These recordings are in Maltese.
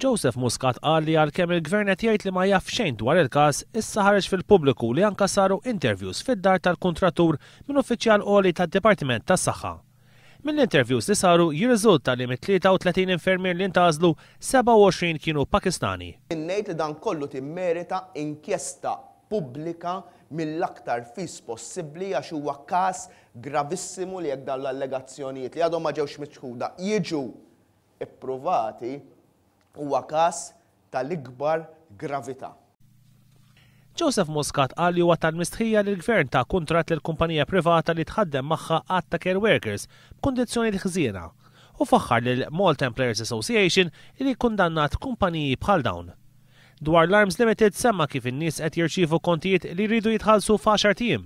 Joseph Muscat qal li għalkemm il-Gvern qed jgħid li ma jaf xejn dwar il-każ, issa ħareġ fil-pubbliku li anke saru interviews fid-dar tal-kuntrattur minn uffiċjal għoli tad-Dipartiment tas-Saħħa. Mill-interviews li saru jirriżulta li mit-33 infermier li ntgħażlu, 27 kienu Pakistani. Jien ngħid li dan kollu timmerita inkjesta pubblika mill-aktar fis possibbli għax huwa każ gravissimu li jekk dawn l-allegazzjonijiet li għadhom ma ġewx miċħuda jiġu ippruvati huwa każ tal-ikbar gravità. Joseph Muscat qal li huwa tal-mistħija li l-Gvern ta kuntratt lil kumpanija privata li tħaddem magħha għadd ta' care workers b'kundizzjonijiet ħżiena u faħħar lil Malta Employers Association li kkundannat kumpaniji bħal dawn. Dwar l-Arms Limited semma kif in-nies qed jirċievu kontijiet li jridu jitħallsu f'għaxart ijiem.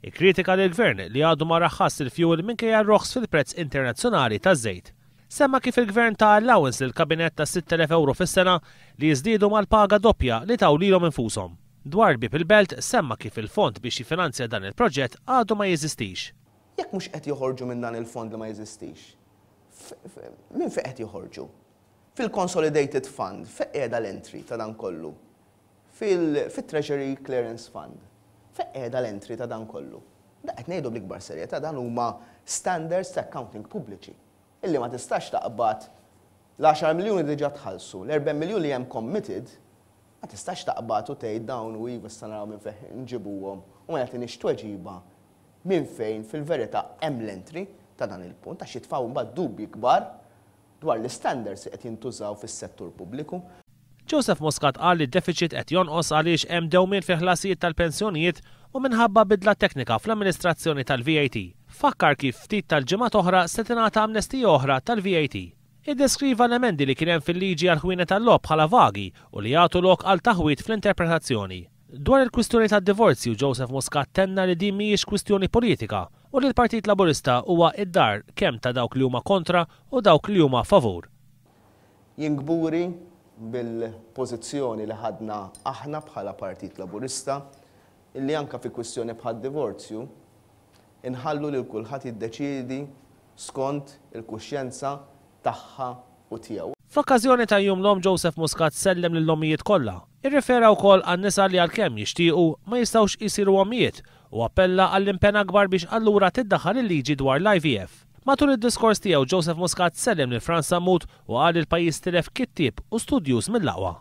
Ikkritika lill-Gvern li għadu ma raħħasx il-fuel minkejja r-roħs fil-prezz internazzjonali taż-żejt. Semma kif il-Gvern ta allowance lill-Kabinett ta' 6,000 ewro fis-sena li jiżdiedu mal-paga doppja li taw lilhom infushom. Dwar Bieb il-Belt semma kif il-fond biex jiffinanzja dan il-proġett għadu ma jeżistix. Jekk mhux qed joħorġu minn dan il-fond li ma jeżistix, minn fejn qed joħorġu? Fil-Consolidated Fund, fejn qiegħda l-entry ta' dan kollu? Fit-Treasury Clearance Fund, fejn qiegħda l-entry ta' dan kollu? Dan qed ngħidu bl-ikbar serjetà, dan huma standards ta' accounting pubbliċi. Illi ma tistax taqbad l-għaxar miljuni diġà tħallsu, l-40 miljun li hemm committed, ma tistax taqbad u tgħid dawn u iva issa naraw minn fejn nġibuhom u ma jagħtinix tweġiba minn fejn fil-verità hemm l-entry ta' dan il-punt għax jitfgħu mbagħad dubji kbar dwar l-istandards li qed jintużaw fis-settur pubbliku. Joseph Muscat qal li d-defiċit qed jonqos għaliex hemm dewmien fil-ħlasijiet tal-pensjonijiet u minħabba bidla teknika fl-amministrazzjoni tal-VAT. Fakkar kif ftit tal-ġimgħat oħra se tingħata amnestija oħra tal-VAT. Iddeskriva l-emendi li kien hemm fil-liġi għall-ħwienet tal-logħob bħala vagi u li jagħtu lok għal taħwid fl-interpretazzjoni. Dwar il-kwistjoni tad-divorzju, Joseph Muscat tenna li din mhijiex kwistjoni politika u li l-Partit Laburista huwa d-dar kemm ta' dawk li huma kontra u dawk li huma favur. Jien kburi bil-pożizzjoni li ħadna aħna bħala Partit Laburista illi anke fi kwistjoni bħad-divorzju inħallu lil kulħadd jiddeċiedi skont il-kuxjenza tagħha u tiegħu. Fl-okkażjoni ta' Jum l-Omm Joseph Muscat sellem lill-ommijiet kollha. Irrifera wkoll għan-nisa li għalkemm jixtiequ ma jistgħux isiru ommijiet u appella għall-impenn akbar biex allura tiddaħħal il-liġi dwar l-IVF. Matul id-diskors tiegħu Joseph Muscat sellem lil Frans Sammut u qal li l-pajjiż tilef kittieb u studjuż mill-aqwa.